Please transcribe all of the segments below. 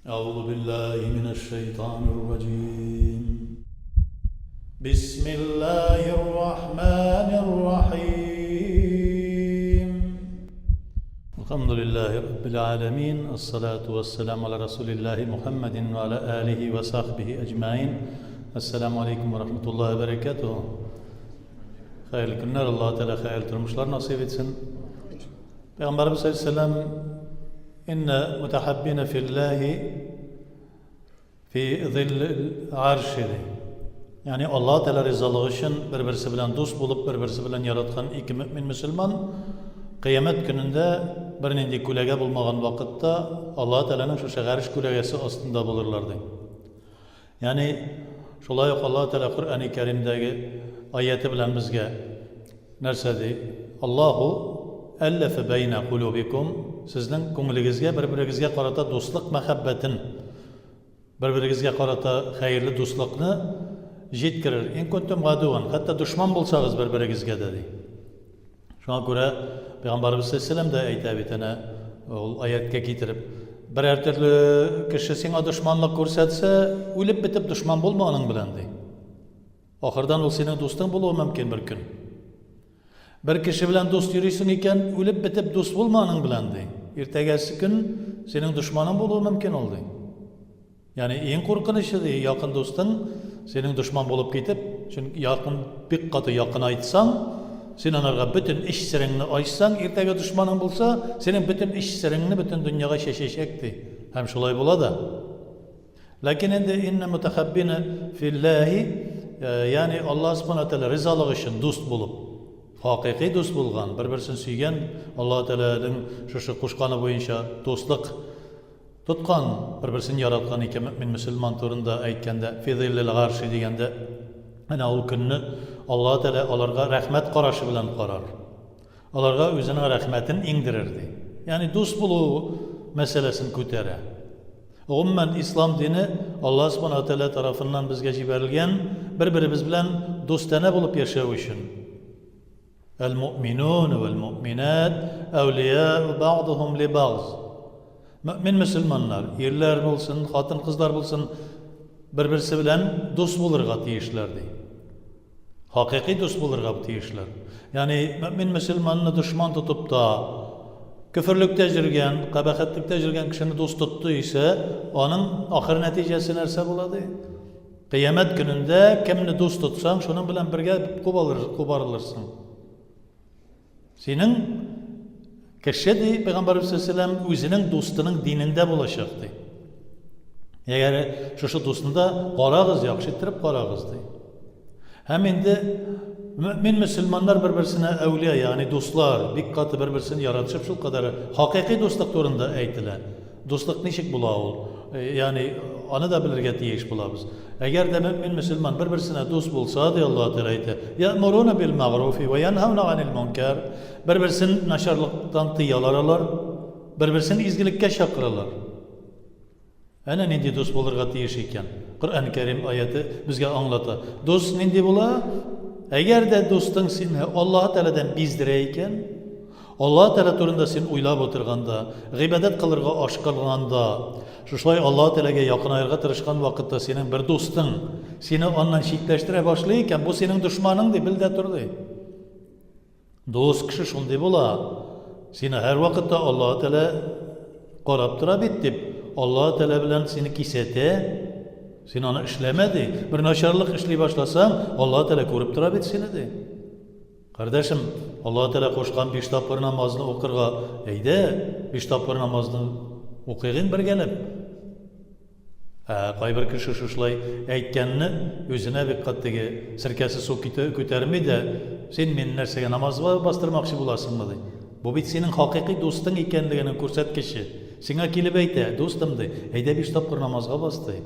أعوذ بالله من الشيطان الرجيم بسم الله الرحمن الرحيم الحمد لله رب العالمين الصلاة والسلام على رسول الله محمد وعلى آله وصحبه أجمعين السلام عليكم ورحمة الله وبركاته Хәерле көннәр, Аллаһ Тәгалә хәерле тормышлар насыйп итсен. Пәйгамбәрбез саллаллаһу Инна мутахаббина филлаһи фи зиллил арши ди. Ягъни Аллаһ Тәгалә ризалыгы өчен бер-берсе белән дус булып, бер-берсе белән яраткан ике мөмин мөселман кыямәт көнендә бернинди күләгә булмаган вакытта Аллаһ Тәгаләнең шушы гарш күләгәсе астында булырлар ди. Ягъни шулай ук Аллаһ Тәгалә Коръәни Кәримдәге аяте белән безгә нәрсә ди? Аллаһу әлләфә бәйнә кулубикум, сезнең күңелегезгә бер-берегезгә карата дуслык мәхәббәтен, бер-берегезгә карата хәерле дуслыкны җиткерер. Ин кунтум гадуан, хәтта дошман булсагыз бер-берегезгә дә ди. Шуңа күрә Пәйгамбәребез саллаллаһу дә әйтә бит әнә ул аяткә китереп, берәр төрле кеше сиңа дошманлык күрсәтсә, үлеп бетеп дошман булма аның белән ди. Ахырдан ул синең дустың булуы мөмкин бер көн. Бер кеше белән дус йөрисең икән, үлеп бетеп дус булма аның белән ди. Иртәгәсе көн синең дошманың булуы мөмкин ул ди. Ягъни иң куркынычы ди, якын дустың синең дошман булып китеп, чөнки якын бик каты якынайтсаң, син анарга бөтен эч сереңне ачсаң, иртәгә дошманың булса, синең бөтен эч сереңне бөтен дөньяга чәчәчәк ди. Һәм шулай була да. Ләкин инде инна мутахаббина филлаһи, э, ягъни Аллаһ субхана тәгалә ризалыгы өчен дуст булып, хакыйкый дус булган, бер-берсен сөйгән, Аллаһ Тәгаләнең шушы кушканы буенча дуслык Тоткан, бер-берсен яраткан ике мөэмин мөселман турында әйткәндә, фи зиллил гарши дигәндә, әнә ул көнне Аллаһы Тәгалә аларга рәхмәт карашы белән карар. Аларга үзенең рәхмәтен иңдерер, ди. Ягъни дус булу мәсьәләсен күтәрә. Гомумән, ислам дине Аллаһ Субхана ва Тәгалә тарафыннан безгә җибәрелгән бер-беребез белән дустанә булып яшәү өчен. Әл-муъминун вәл-муъминат әүлияу бәгъдухум ли бәгъз. Мөэмин мөселманнар, ирләр булсын, хатын-кызлар булсын, бер-берсе белән дус булырга тиешләр, ди. Хакыйкый дус булырга тиешләр. Ягъни мөэмин мөселманны дошман тотып та, көферлектә йөргән, кабахәтлектә йөргән кешене дус тотты исә, аның ахыр нәтиҗәсе нәрсә була, ди? Кыямәт көнендә кемне дус тотсаң, шуның белән бергә кубарылырсың. Синең кеше, ди Пәйгамбәрбез саллаллаһу үзенең дустының динендә булачак, ди. Әгәр шушы дустны да карагыз, яхшы иттереп карагыз, ди. Һәм инде мөэмин мөселманнар бер-берсенә әүлия, ягъни дуслар, бик каты бер-берсен яратышып, шул кадәр хакыйкый дуслык турында әйтелә. Дуслык ничек була ул? Ягъни аны да белергә тиеш булабыз. Әгәр дә мөэмин мөселман бер-берсенә дус булса, ди Аллаһ Тәгалә әйтә, Я'муруна бил мәгъруфи ва янһауна анил мункар. Бер-берсен начарлыктан тыялар алар, бер-берсен изгелеккә чакыралар. Әнә нинди дус булырга тиеш икән. Коръән Кәрим аяте безгә аңлата. Дус нинди була? Әгәр дә дустың сине Аллаһ Тәгаләдән биздерә икән, Аллаһ Тәгалә турында син уйлап утырганда, гыйбадәт кылырга ашкынганда, шушылай Аллаһ Тәгаләгә якынаерга тырышкан вакытта синең бер дустың сине аннан читләштерә башлый икән, бу синең дошманың ди, бел дә тор ди. Дус кеше шундый була. Сине һәрвакытта Аллаһ Тәгалә карап тора бит дип, Аллаһ Тәгалә белән сине кисәтә. Син аны эшләмә ди. Бер начарлык эшли башласаң, Аллаһ Тәгалә күреп тора бит сине ди. Кардәшем, Аллаһ Тәгалә кушкан биш тапкыр намазны укырга, әйдә, биш тапкыр намазны укыйк инде бергәләп. Ә кайбер кеше шушылай әйткәнне үзенә бик кат теге серкәсе су күтәрми дә, син мине нәрсәгә намазга бастырмакчы буласыңмы ди. Бу бит синең хакыйкый дустың икәнлегенең күрсәткече. Сиңа килеп әйтә, дустым ди, әйдә биш тапкыр намазга бас ди.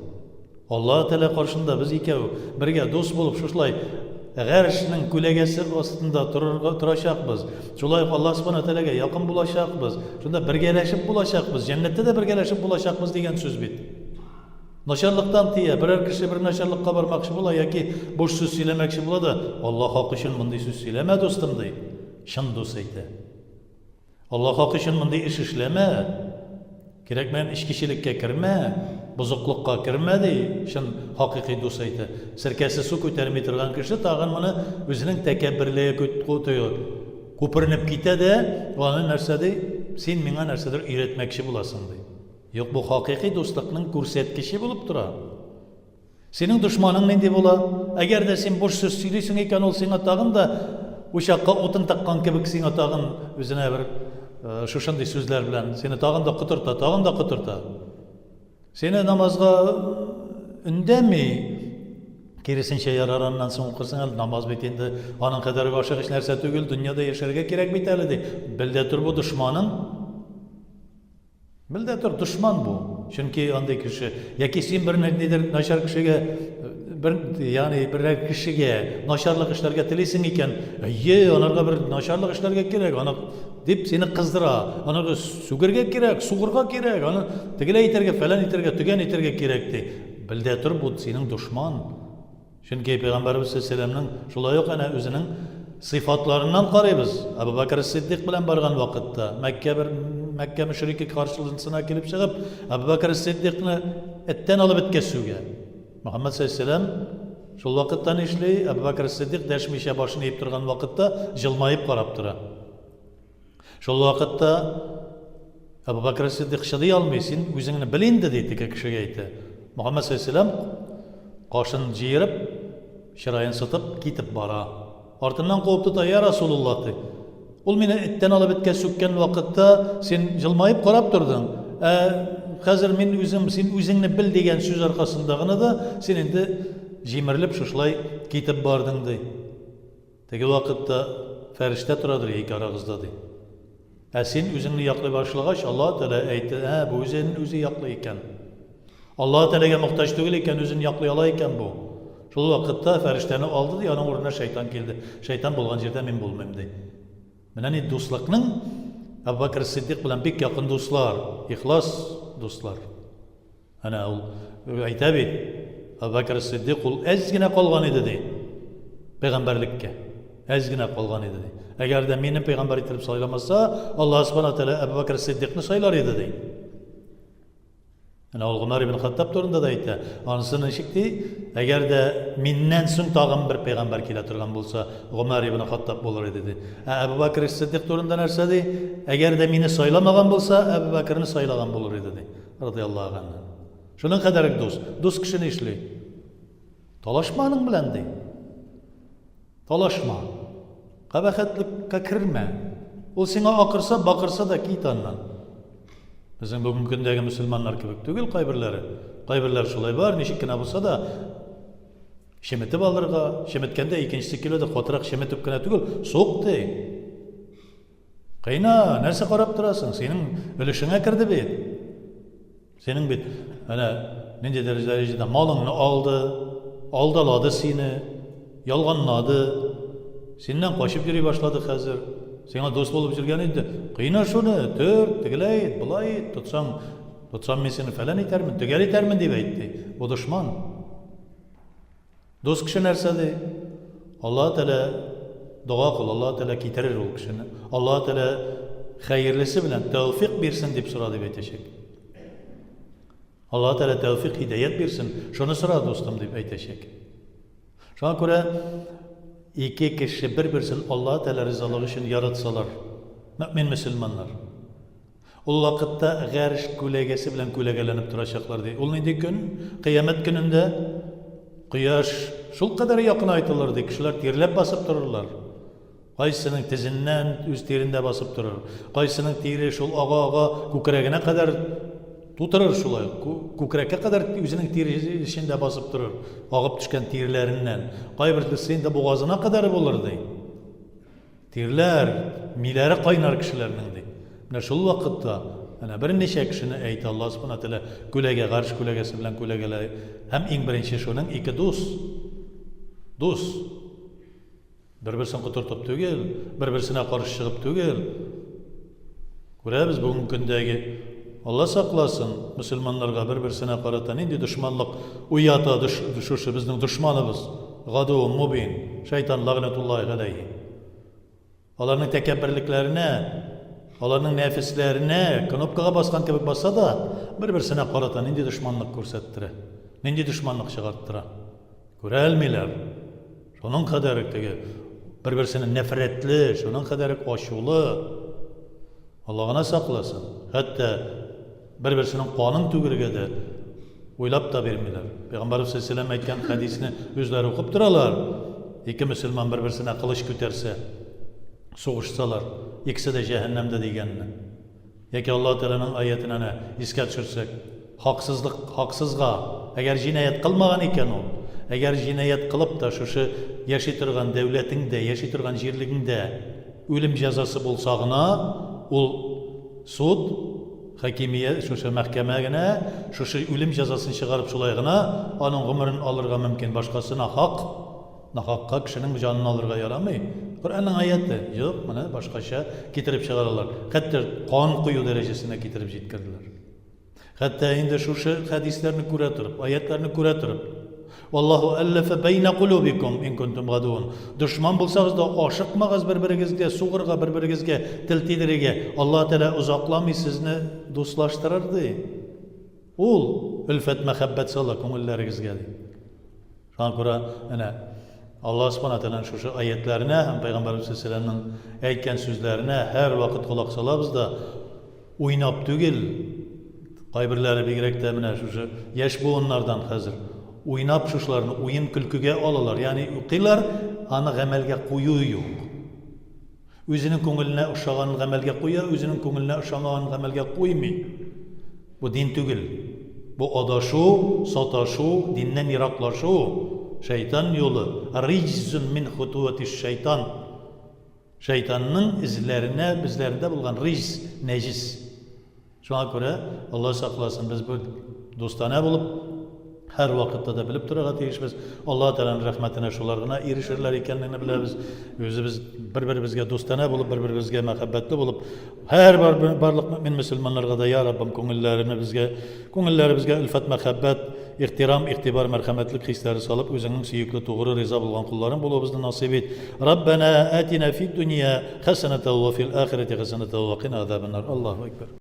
Аллаһ Тәгалә каршында без икәү бергә дус булып шушылай гаршның күләгәсе астында торырга торачакбыз. Шулай ук Аллаһ Субхана Тәгаләгә якын булачакбыз. Шунда бергәләшеп булачакбыз, җәннәттә дә бергәләшеп булачакбыз дигән сүз бит. Начарлыктан тия, берәр кеше бер начарлыкка бармакчы була яки буш сүз сөйләмәкче була да, Аллаһ хакы өчен мондый сүз сөйләмә, дустым, ди. Чын дус әйтә. Аллаһ хакы өчен мондый эш эшләмә. Кирәкмәгән эчкечелеккә кермә, бозыклыкка кермә, ди, чын хакыйкый дус әйтә. Серкәсе су күтәрми торган кеше тагын моны үзенең тәкәбберлеге күперенеп китә дә, аны нәрсә ди, син миңа нәрсәдер өйрәтмәкче буласың, ди. Юк, бу хакыйкый дуслыкның күрсәткече булып тора. Синең дошманың нинди була? Әгәр дә син буш сүз сөйлисең икән, ул сиңа тагын да учакка утын тыккан кебек сиңа тагын үзенә бер э, шушындый сүзләр белән сине тагын да котырта, тагын да котырта. Сине намазга өндәми. Киресенчә, ярар, аннан соң укырсың әле, намаз бит инде аның кадәр ашыгыч нәрсә түгел, дөньяда яшәргә кирәк бит әле ди. Бел дә тор бу дошманың. Бел дә тор, дошман бу. Чөнки андый кеше, яки син бер нидер начар кешегә, бер, ягъни берәр кешегә начарлык эшләргә телисең икән, әйе, анарга бер начарлык эшләргә кирәк, аны дип сине кыздыра. Анарга сүгергә кирәк, сугырга кирәк, аны тегеләй итәргә, фәлән итәргә, төгән итәргә кирәк ди. Бел дә тор, бу синең дошман. Чөнки Пәйгамбәребез саллаллаһу шулай ук әнә үзенең сыйфатларыннан карыйбыз. Әбу Бәкр Сиддик белән барган вакытта Мәккә бер Мәккә мөшрике каршысына килеп чыгып, Әбу Бәкр Сиддикны эттән алып эткә сүгә. Мөхәммәд саллаллаһу шул вакытта нишли? Әбу Бәкр Сиддик дәшмичә башын иеп торган вакытта җылмаеп карап тора. Шул вакытта Әбу Бәкр Сиддик чыдый алмый, син үзеңне бел инде, ди теге кешегә әйтә. Мөхәммәд саллаллаһу кашын җыерып, чыраен сытып китеп бара. Артыннан куып тота, я Расулуллаһ, ди. Ул мине эттән алып эткә сүккән вакытта син җылмаеп карап тордың. Ә хәзер мин үзем, син үзеңне бел дигән сүз аркасында гына да син инде җимерелеп шушылай китеп бардың, ди. Теге вакытта фәрештә торадыр ике арагызда, ди. Ә син үзеңне яклый башлагач, Аллаһ Тәгалә әйтте, ә, бу үзен үзе яклый икән. Аллаһ Тәгаләгә мохтаҗ түгел икән, үзен яклый ала икән бу. Шул вакытта фәрештәне алды, ди, аның урынына шайтан килде. Шайтан булган җирдә мин булмыйм, ди. Менә ни дуслыкның Әбу Бәкр Сиддик белән бик якын дуслар, ихлас дуслар. Әнә ул әйтә бит, Әбу Бәкр Сиддик ул әз генә калган иде ди. Пәйгамбәрлеккә. Әз генә калган иде ди. Әгәр дә мине пәйгамбәр итеп сайламаса, Аллаһ Субхану тәгалә Әбу Бәкр Сиддикны сайлар иде ди. Әнә ул Гомәр ибн Хаттаб турында да әйтә. Анысы ничек ди? Әгәр дә миннән соң тагын бер пәйгамбәр килә торган булса, Гомәр ибн Хаттаб булыр иде ди. Ә Әбу Бәкр Сиддик турында нәрсә ди? Әгәр дә мине сайламаган булса, Әбу Бәкрне сайлаган булыр иде ди. Радиаллаһу анһу. Шуның кадәр дус. Дус кеше нишли? Талашма аның белән ди. Талашма. Кабахәтлеккә кермә. Ул сиңа акырса, бакырса да кит аннан. Безнең бүгенге көндәге мөселманнар кебек түгел кайберләре. Кайберләре шулай бар, ничек кенә булса да чеметеп алырга, чеметкәндә икенчесе килә дә катырак чеметеп кенә түгел, сук ди. Кыйна, нәрсә карап торасың? Синең өлешеңә керде бит. Синең бит әнә нинди дәрәҗәдә малыңны алды, алдалады сине, ялганлады. Синнән качып йөри башлады хәзер. Сиңа дус булып йөргән инде. Кыйна шуны, төрт, тегеләй ит, болай ит, тотсаң, тотсам мин сине фәлән итәрмен, төгәл итәрмен дип әйтте. Бу дошман. Дус кеше нәрсә ди? Аллаһ Тәгалә дога кыл, Аллаһ Тәгалә китерер ул кешене. Аллаһ Тәгалә хәерлесе белән тәүфик бирсен дип сора дип әйтәчәк. Аллаһ Тәгалә тәүфик, һидаят бирсен, шуны сора, дустым дип әйтәчәк. Шуңа күрә ике кеше бер-берсен Аллаһ Тәгалә ризалыгы өчен яратсалар, мөмин мөселманнар, Ул вакытта гарш күләгәсе белән күләгәләнеп торачаклар, ди. Ул нинди көн? Кыямәт көнендә кояш шулкадәр якынайтылыр, ди, кешеләр тирләп басып торырлар. Кайсының тезеннән үз тирендә басып торыр, кайсының тире шул ага-ага күкрәгенә кадәр тутырыр шулай, күкрәккә кадәр үзенең тире эчендә басып торыр, агып төшкән тирләреннән. Кайберсе инде бугазына кадәр булыр, ди. Тирләр, миләре кайнар кешеләрнең, ди. Менә шул вакытта әнә берничә кешене әйтә Аллаһ Субхана Тәгалә күләгә, гарш күләгәсе белән күләгәләй. Һәм иң беренче шуның ике дус. Дус. Бер-берсен котыртып түгел, бер-берсенә каршы чыгып түгел. Күрәбез бүгенге көндәге Алла сакласын, мөселманнарга бер-берсенә карата нинди дошманлык уята шушы безнең дошманыбыз, гадуы мубин, шайтан лагнатуллаһи галәйһи. Аларның тәкәбберлекләренә. Аларның нәфесләренә кнопкага баскан кебек баса да, бер-берсенә карата нинди дошманлык күрсәттерә, нинди дошманлык чыгарттыра. Күрәлмиләр. Шуның кадәр үк теге бер-берсенә нәфрәтле, шуның кадәр үк ачулы. Алла гына сакласын. Хәтта бер-берсенең канын түгергә дә уйлап та бирмиләр. Пәйгамбәрбез саллаллаһу алейһи әйткән хәдисне үзләре укып торалар. Ике мөселман бер-берсенә кылыч күтәрсә, сугышсалар, икесе дә җәһәннәмдә дигәнне. Яки Аллаһ Тәгаләнең аятен әнә искә төшерсәк, хаксызлык хаксызга, әгәр җинаять кылмаган икән ул, әгәр җинаять кылып та шушы яши торган дәүләтеңдә, яши торган җирлегеңдә үлем җәзасы булса гына, ул суд, хакимият, шушы мәхкәмә генә шушы үлем җәзасын чыгарып шулай гына аның гомерен алырга мөмкин, башкасы нахак. Нахакка кешенең җанын алырга ярамый. Коръәннең аяте. Юк, моны башкача китереп чыгаралар. Хәтта кан кою дәрәҗәсенә китереп җиткерделәр. Хәтта инде шушы хәдисләрне күрә торып, аятларны күрә торып, Аллаһу әлләфә бәйнә кулубикум ин кунтум гадуун. Дошман булсагыз да ашыкмагыз бер-берегезгә сугырга, бер-берегезгә тел тидерергә. Аллаһ Тәгалә озакламый сезне дуслаштырыр ди. Ул өлфәт мәхәббәт сала күңелләрегезгә ди. Шуңа күрә әнә Аллаһ Субхана Тәгаләнең шушы аятләренә һәм Пәйгамбәребез саллаллаһу алейһи әйткән сүзләренә һәрвакыт колак салабыз да, уйнап түгел, кайберләре бигрәк тә менә шушы яшь буыннардан хәзер уйнап шушыларны уен-көлкегә алалар, ягъни укыйлар, аны гамәлгә кую юк. Үзенең күңеленә ошаганын гамәлгә куя, үзенең күңеленә ошамаганын гамәлгә куймый. Бу дин түгел. Бу адашу, саташу, диннән ераклашу, шайтан юлы. Риҗзун мин хутуати шайтан. Шайтанның эзләренә, безләрендә булган риҗз, нәҗис. Шуңа күрә, Алла сакласын, без бу дустанә булып, һәрвакытта да белеп торырга тиешбез. Аллаһ Тәгаләнең рәхмәтенә шулар гына ирешерләр икәнлеген беләбез. Үзебез бер-беребезгә дустанә булып, бер-беребезгә мәхәббәтле булып, һәр барлык мөэмин мөселманнарга да, я Раббым, күңелләребезгә, күңелләребезгә өлфәт, мәхәббәт, ихтирам, игътибар, мәрхәмәтлек хисләре салып, үзеңнең сөекле, тугры, риза булган колларың булуыбызны насыйп ит. Раббәнә атина фид дөнья хәсәнәтән ва фил ахирәти хәсәнәтән ва кина азабаннар. Аллаһу әкбәр.